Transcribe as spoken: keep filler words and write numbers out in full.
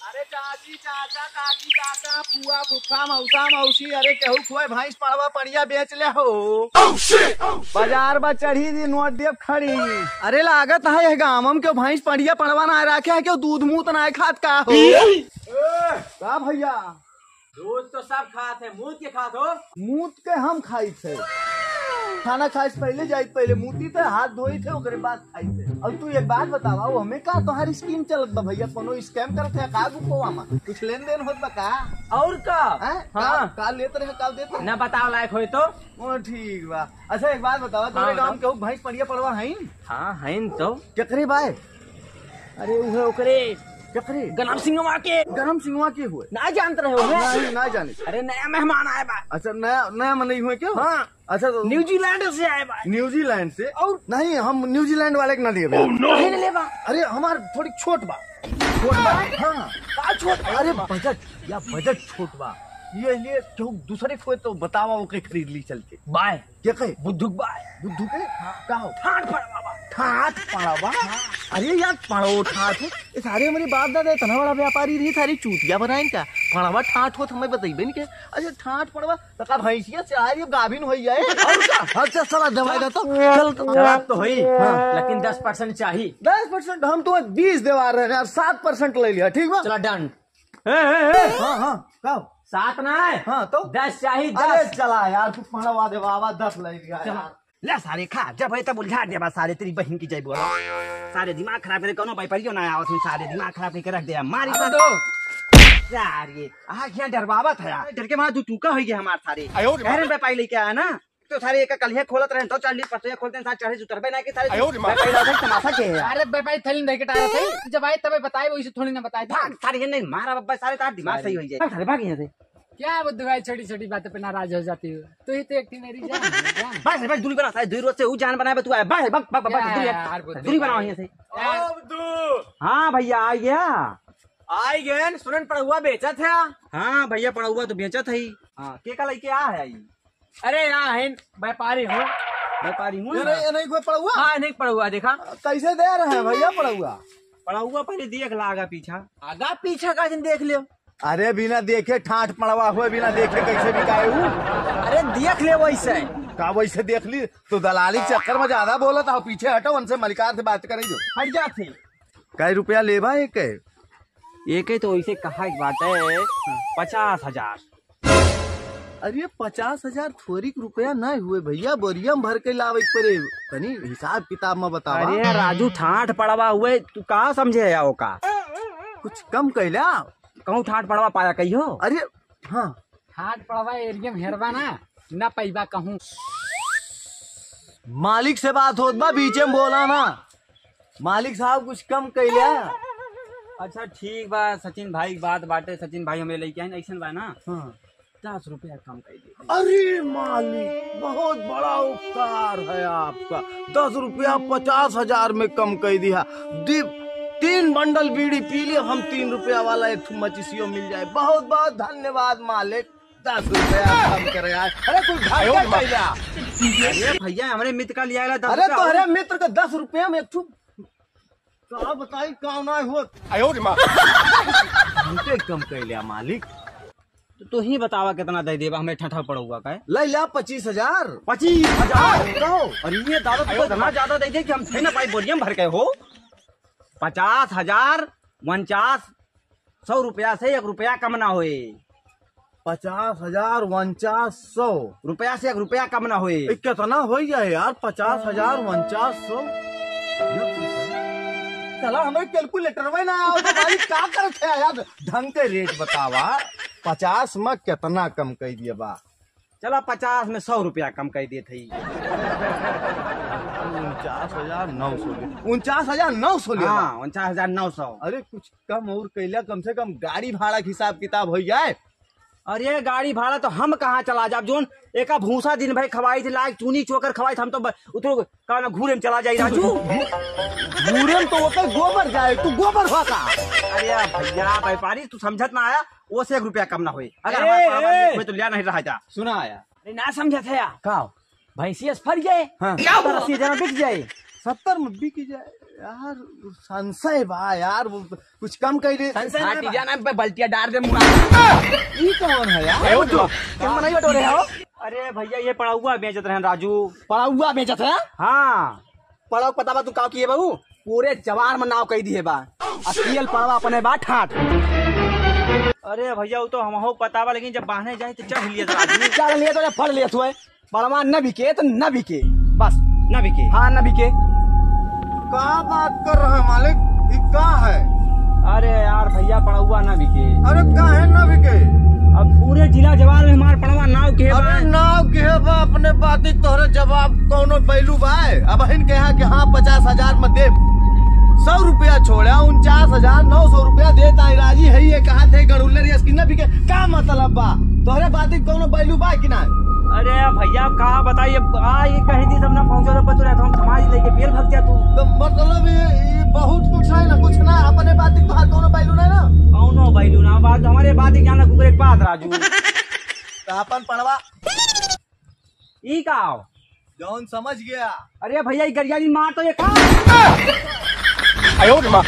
अरे चाची, चाचा, काकी, काका, फुआ, फुफा, मौसा, मौसी, अरे केहू कोई भैंस पड़वा पड़िया बेच ले हो। बाजार बा चढ़ी दी नोट देब खड़ी। अरे लागत है यह गाँव में केहू भैंस पड़िया पड़वा ना रखे है, केहू दूध मूत ना खात का हो। का भैया? दूध तो सब खात है, मूत के खात हो? मूत के हम खाई थे। खाना खाए से पहले जाइत पहले मूती थे, हाथ धोई थे, ओकरे बाद खाई थे। और तू एक बात बतावा, वो हमें का तोहार स्कीम चलत बा भैया, कोनो स्कैम करत है का गुप्पवा में? कुछ लेन देन होत बा का? और का? हैं? हाँ। का, का लेत रहे, का देत रहे? ना बताव लायक होई तो। ओ ठीक बा। अच्छा एक बात बतावा, तोरे हाँ, गाँव में बताओ। केहू भैंस पड़िया पड़वा हईन? हाँ, हईन तो। केकरे बाय? अरे उहे ओकरे केकरे? गरम सिंहवा के। गरम सिंहवा के हुए? ना जानत रहे हो? नहीं, ना जाने। अरे नया मेहमान आए बा। अच्छा नया, नया मनई हुए क्यों? हाँ। अच्छा तो न्यूजीलैंड से आए बा। न्यूजीलैंड से? और? नहीं, हम न्यूजीलैंड वाले के ना लेबे। काहे ना लेबा? अरे हमार थोड़ी छोट बा। छोट बा? हाँ। का छोट बा? अरे बजट, या बजट छोट बा। ये लिए केहू दूसरे को तो बतावा, ओके खरीद ली चल के। बाय। के कहे? बुद्धू के बाय। बुद्धू के? हाँ। का हो? ठाठ पड़वा बा। ठाठ पड़वा? हाँ। अरे यार, पड़ो ठाठ हो। ये सारे हमारे बाप दादा इतना बड़ा व्यापारी रही, सारी चूतिया बनाइन का? पड़वा ठाठ हो, हमें बतइबे नहीं के। अच्छा, ठाठ पड़वा, तो का भैंसिया से आ रही, गाभिन हो जाए? और का? अच्छा, चला, दवाई दा तो। चल तो। जवाब तो होई, हाँ। लेकिन दस परसेंट चाहिए। दस परसेंट? हम तुम्हें बीस देवा रहे हैं यार, सात परसेंट ले लिया, ठीक बा? चला, डन। ए, ए, ए। हाँ, हाँ, का? सात ना है? हाँ, तो? दस चाहिए, अरे दस। चला यार, तू पड़वा दे बाबा, दस ले लिया चला। यार। ले सारे खा, जब है तब उलझा देबा सारे, तेरी बहिन की जय बोला। सारे दिमाग खराब करे, कोनो व्यापारियों ना आवत है, सारे दिमाग खराब करके रख दे, मारी अब सारे। तो। सारे, आ क्या डरवावत है यार? डर के मारा दू टूका हो गया हमार सारे। आयो रे माँ। अरे व्यापारी लेके आया ना, तो सारे एक कलिया खोलत रहे, तो चालीस परसेंट खोलते हैं, सारे चालीस उतरबे ना कि सारे आयो रे माँ। व्यापारी लागे तमाशा के है यार। अरे व्यापारी थैली देके टायर थे, जब आए तबे बताए, वैसे थोड़ी ना बताए थे। भाग, सारे ये नहीं मारा बब्बा, सारे तार दिमाग सही हो जाए। भाग, सारे भाग यहाँ से। क्या बुद्धू भाई, छोटी छोटी बातों पे नाराज हो जाती हो? तू ही तो एक थी मेरी जान है, जान। बस रे, बस दूरी बना, सारे दूर से वो जान बनाए, बस तू आए, बस, बस, बस, बस, क्या दूरी, यार, बुद्धू दूरी बनाओ भाई। यहाँ से। यार। ओ बुद्धू। हाँ भैया, आ गया। आई गए, सुनन पड़ुआ बेचत है। हाँ भैया, पड़ुआ तो बेचत है। हाँ, के का लेके आ है ई? अरे यहाँ है, व्यापारी हूँ। व्यापारी हूँ ये ना? नहीं, ये नहीं कोई पड़ुआ? हाँ, नहीं पड़ुआ, देखा। कैसे दे रहे हैं भैया पड़ुआ? पड़ुआ पहले देख ला आगा पीछा। आगा पीछा का दिन देख लियो। अरे बिना देखे ठाठ पड़वा हुए, बिना देखे कैसे बिकाए ऊ? अरे देख ले वैसे। का वैसे देख ली? तू दलाली के चक्कर में ज्यादा बोलत हो, पीछे हटो, उनसे मलिकार से बात करे जो। हट जा थे। कै रुपया लेबा एक? एक ही तो वैसे कहा एक बात है, पचास हजार। अरे पचास हजार थोरिक रुपया ना हुए भैया, बोरिया में भर के लावे के पड़े। तनी हिसाब किताब में बतावा। अरे राजू, ठाठ पड़वा हुए, तू का समझे है ओका? कुछ कम कैला। कहूँ ठाठ पड़वा पाया कहियो? अरे हाँ। ठाठ पड़वा एरिया में हेरबा ना, ना पैबा कहूँ। मालिक से बात होत बा, बीचे में बोला ना। मालिक साहब कुछ कम कैला। अच्छा ठीक बा, सचिन भाई के बात बाटे, सचिन भाई हमें लेके आइन, ऐसन बा ना। हाँ। दस रुपया कम कर दे। अरे मालिक, बहुत बड़ा उपकार है आपका, दस रुपया पचास हजार में कम कर दिया। दि-, तीन बंडल बीड़ी पी ले, हम तीन रुपया वाला एक ठो मचिसियो मिल जाए। बहुत बहुत धन्यवाद मालिक, दस रुपया कम करे यार। अरे कुछ घर का कैला। अरे भैया, हमरे मित्र का लिया दस अरे रुपया तोहरे और मित्र का दस रुपया में एक ठो का बताई, का ना होत। आयो रे माँ। हमके कम कैला मालिक। तो तू ही बतावा कितना दे देबा हमें ठठा पड़ुआ का है? ले ला पच्चीस हजार। पच्चीस हजार? कहो। और ये दादा तू तो इतना ज्यादा दे दे कि हम थे ना पाई बोरियम भर के हो। पचास हजार, उनचास, सौ रुपया से एक रुपया कम ना होए। पचास हजार, उनचास सौ। रुपया से एक रुपया कम ना होए। ए, कितना हो जाए यार? पचास हजार, उनचास सौ। चला, हमें कैलकुलेटर में ना आओ तो भाई, का करत है यार? ढंग के रेट बतावा, पचास में कितना कम कर दिए बा? चला, पचास में सौ रुपया कम कर देत हई। उनचास हजार नौ सौ ले। उनचास हजार नौ सौ ले। हाँ, उनचास हजार नौ सौ। अरे, कुछ कम और कैला, कम से कम गाड़ी भाड़ा के हिसाब किताब हो जाए। अरे, गाड़ी भाड़ा तो हम कहाँ चला जाब, जोन एका भूसा दिन भर खवाई थे, लाग चूनी चोकर खवाई थे, हम तो ब-, उतरो का ना घूरे में चला जाई राजू। घूरे में तो ओकर गोबर जाए, तू गोबर हो का? अरे भैया, व्यापारी, तू समझत ना आया, वो से एक रुपया कम ना होए। अगर ए, हमारे पास ए। होए तो लिया नहीं रहा जा। सुना आया। अरे ना समझत है यार। का? भैंसिया से फर जाए, हाँ। सत्तर अस्सी हजार में बिक जाए। सत्तर में बिक जाए। यार, संशय बा यार, वो कुछ कम कइ ले। संशय ना बा। जाना पे बल्टिया डार दे मुँह। ई कौन है यार? ए, वो तो, तुम नहीं बटोरे हो? अरे भैया, ये पड़ौआ बेचत रहन राजू। पड़ौआ बेचत है? हाँ। पड़ौआ पता बा तू का किए बाबू? पूरे जवार में नाव कइ दिए बा। आ पियल पड़वा अपने बा ठाट। अरे भैया, वो तो हमहू पता बा, लेकिन जब बांधे जाए तो चढ़ लिया था आदमी। चढ़ लिया तो फड़ लिया हुए। पड़वा न बिके तो न बिके, बस। न बिके? हाँ, न बिके। का बात कर रहा है मालिक? ई का है? अरे यार भैया, पड़वा न बिके। अरे काहे न बिके? अब पूरे जिला जवार में हमार पड़वा नाव के बा। अरे नाव के बा, अपने बात ही तोहरे जवाब कौनो बैलू बा? अब हिन कहा कि हाँ, पचास हजार में देब। सौ रुपया छोड़ा, उनचास हजार नौ सौ रुपया देत आई राजी है, ये कहा थे गड़ुल्लर यस कि न बिके, का मतलब बा? तोहरे बात ही कौनो बैलू बा कि ना? अरे भैया, का बताई, अब आ ये कही थी तब ना पहुंचो तो बचो रहता, हम समाज लेके बेल भग जा तू। तो मतलब ये, ये बहुत कुछ है ना, कुछ ना, अपने बात ही तोहार कौनो बैलू ना ना। कौनो बैलू ना, बात हमारे बात ही जाना कुकुर एक बात राजू। तो अपन पड़वा ई का हो? जौन समझ गया। अरे भैया, ई गरियाली मार तो ये का? आयो रे माँ।